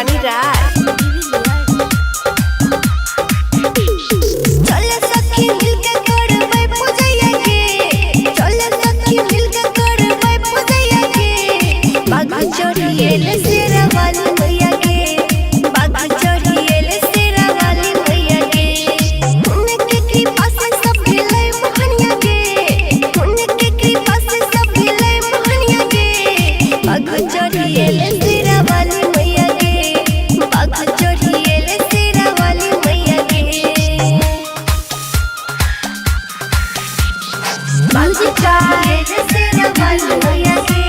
शिवानी राज। चल सखी मिलके करबै पूजैया के, चल सखी मिलके करबै पूजैया के। बाघ चढ़िएल शेरा वाली मैया के, बाघ चढ़िएल शेरा वाली मैया के। उनके कृपा से सब भेलै मोहनिया के, उनके कृपा से सब भेलै मोहनिया के। बाघ चढ़िएल शेरा वाली मैया के, बाघ चढ़िएल शेरा वाली मैया के। म्यूजिक बाय शेरा वाली मैया के।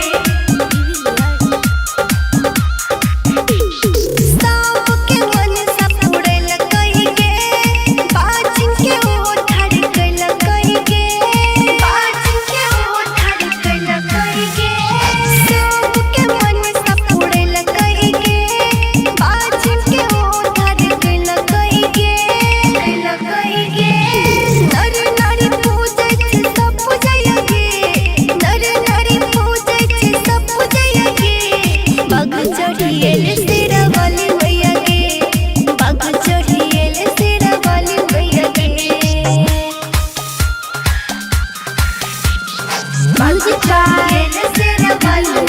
सबके मन सा पुरैल कहि के, बाजिन के ओठार कैल कहि के, बाजिन के ओठार कैल कहि के। सबके मन सा पुरैल कहि के, बाजिन के ओठार कैल कहि के, कैल कहि के। नर नारी पूजै छै सब पूजैया गे, नर नारी पूजै छै सब पूजैया गे। बाघ चढ़िएल शेरा वाली मैया के, बाघ चढ़िएल शेरा वाली मैया के। म्यूजिक बाय शेरा वाली